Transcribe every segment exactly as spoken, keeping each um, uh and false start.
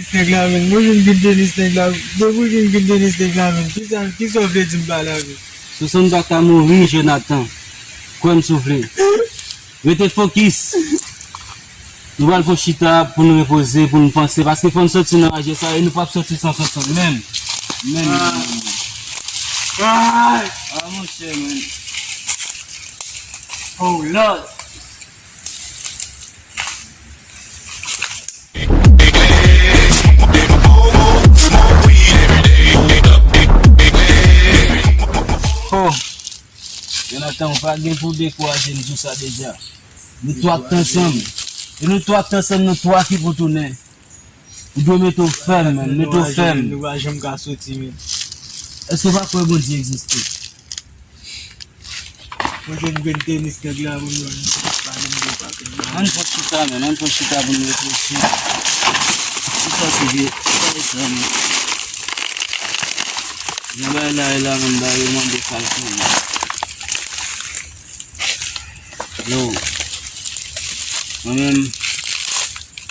Tenis nèg la, menn. Mwen vin vin tenis nèg la. Depi w vin vin tenis nèg la, menn. Kisa, kisa w vle di m pa la, menn? Sonsonn pa ka mouri, Jonathan. Kwè m si w vle. Rete fokis. Nou pral fè yon chita pou nou repoze, pou nou panse, paske fò n sòti nan raje sa, e nou p ap sòti san Sonsonn menm. Menm. Ah, monchè, menn. Oh, Lord. Oh, Jonathan, ou pa gen pou dekouraje, m di w sa deja. Nou twa k t ansanm. E nou twa k t ansanm, nou twa ki pou tounen. Ou dwe mete w fèm, menn. Mete w fèm. Nou pa janm ka soti, menn. Èske w pa kwè Bondye egziste? Mwen jwenn grenn tenis nèg la, mwen menm, pale m de pa konn. Ann fè chita, menn, ann fè chita pou n reflechi. Kisa ki vye, kisa e sa, menn? Jan bagay la ye la, menn, bagay yo mande kalkil, menn. Yo, mwen menm,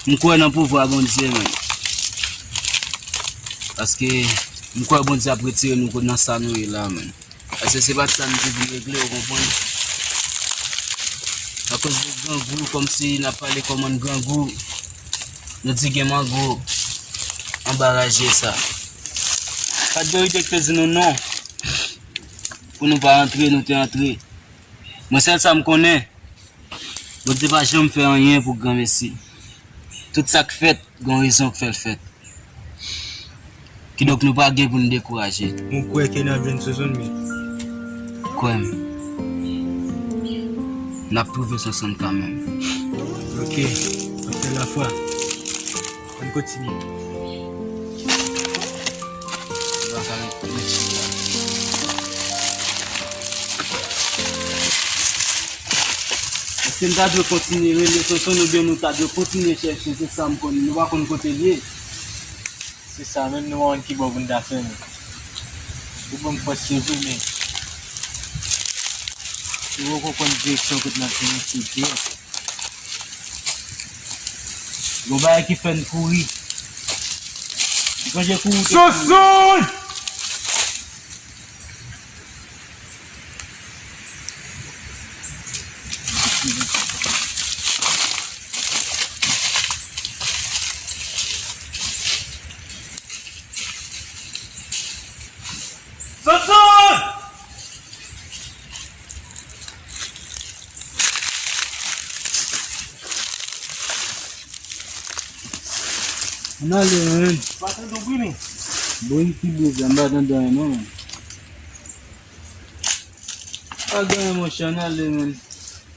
m kwè nan pouvwa Bondye, menn. Paske m kwè Bondye ap retire nou nan sa nou ye la, menn. Paske se pa t sa nou te vin regle, ou konprann? Akoz de grangou, kòmsi n ap pale kòm moun grangou, nou di gen mango anba raje sa. Pa t gen lidè ki te di nou non pou nou pa antre, nou te antre. Mwen, sèl sa m konnen, Bondye pa janm fè anyen pou granmesi. Tout sa k fèt, gon rezon k fè l fèt. Kidonk, nou pa gen pou n dekouraje. Mwen kwè ke n ap jwenn Sonsonn, men. Kwè m, n ap twouve Sonsonn kanmenm. Ok, n ap fè lafwa. Ann kontinye. Èske n ta dwe kontinye rele Sonsonn oubyen nou ta dwe kontinye chèche? Se sa m konnen. Nou pa konn kote l ye. Se sa, menm nou pa konn ki bò pou n ta fè, men. Ou ban m fòs se vre, men nou poko konn direksyon kote n ap jwenn misye dirèk. Gon bagay ki fè n kouri. Ou sonje kouri te kouri. Sonsonn! Sonsonn! Ann ale, menn. Pa tande bri, men. Bri ki bri, m pa tande anyen, non, menn. Pa gen anyen, monchè, ann ale, menn.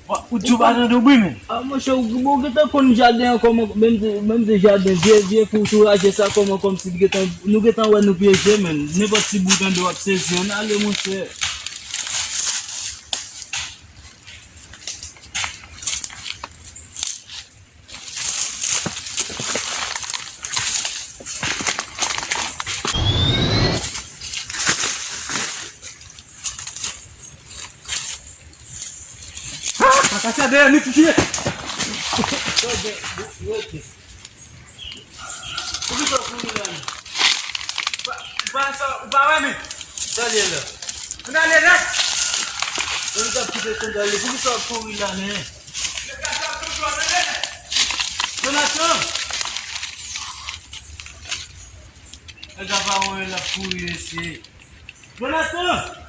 Wa-, ou di w pa tande bri, men. A, monchè, ou, ou gentan konn jaden an kòman, menm de, menm de jaden, vye, vye foutouraje sa kòman, kòmsi l gentan, nou gentan wè nou pyeje, menn. Nenpòt ti bri tande w ap sezi, ann ale, monchè. Kaka sa dèyè, ni fouchi. Poukisa w kouri la, menm? Ou pa, ou pa sa, ou pa wè, men? Sa l ye la? Ann ale nèt! Ann t ap kite sandal li. Poukisa w ap kouri la, men? Jonathan! Nèg la pa wè l ap kouri, mesye. Jonathan!